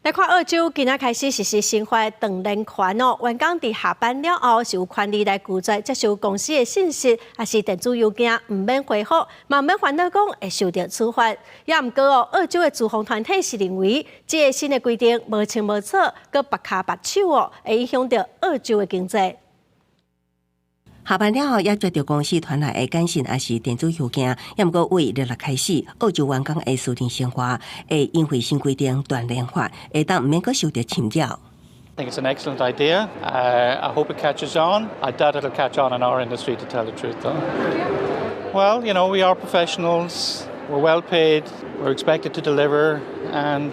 來看澳洲今仔開始實施新法斷聯權哦，員工佇下班了後是有權利來拒絕接受公司的信息，抑是電子郵件，毋免回覆，嘛毋免煩惱講會受著處罰。也毋過哦，澳洲的資方團體是認為，這个新的規定無清無楚，閣縛跤縛手哦，會影響著澳洲的經濟。下班了後，猶接著公司傳來的簡訊抑是電子郵件，也毋過對禮六開始，澳洲員工的私人生活會因為新規定斷聯法，會當毋免閣受著侵擾。 I think it's an excellent idea. I hope it catches on. I doubt it'll catch on in our industry, to tell the truth, though. Well, we are professionals. We're well paid. We're expected to deliver, and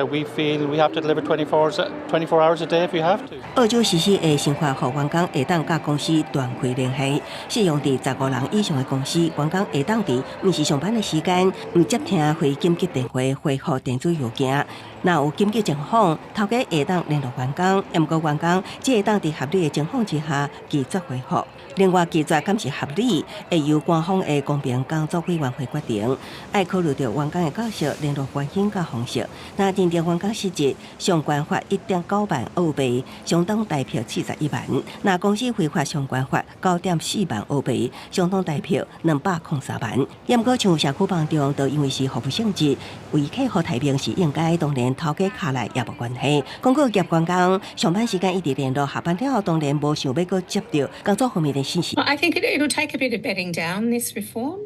we feel we have to deliver 24 hours a day if we have to. 澳洲實施的新法，予員工會當佮公司斷開聯繫，適用佇15人以上的公司，員工會當佇毋是上班的時間，毋接聽非緊急電話、回覆電子郵件。若有緊急情況，頭家會當聯絡員工，毋過員工只會當佇合理的情況之下拒絕回覆。另外，拒絕敢是合理，會由官方的公平工作委員會決定。愛考慮著員工的角色、聯絡關係佮方式。若認定員工失職，上懸罰1.9萬澳幣，相當台票71萬；若公司違法，上懸罰9.4萬澳幣，相當台票203萬。毋過像社區房仲，就因為是服務性質，為客戶提名是應該，當然頭家敲來也無關係。廣告業員工上班時間一直聯絡，下班了後當然無想欲閣接著工作方面的信息。 I think it'll take a bit of bedding down, this reform.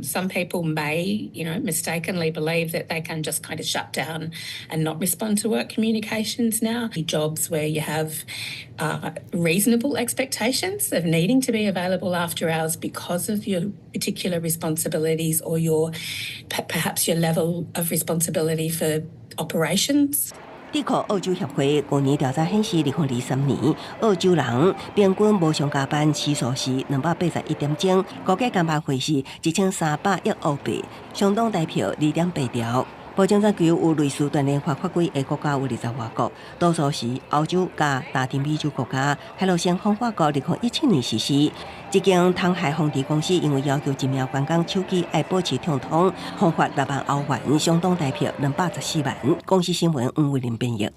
Some people may mistakenly believe that they can just kind of shut down and not respond to work communications now. Jobs where you have reasonable expectations of needing to be available after hours because of your particular responsibilities or your perhaps your level of responsibility for operations. 智庫澳洲協會舊年調查顯示，2023年澳洲人平均無償加班時數是281點鐘，估計加班費是1300億澳幣，相當台票2.8兆。目前全球有類似斷聯法法規的國家有20外國，多數是歐洲佮拉丁美洲國家。開路先鋒法國2017年實施，這間通海豐地公司因為要求一名員工手機愛保持暢通，予罰6萬歐元，相當台票214萬。公視新聞黃偉玲編譯。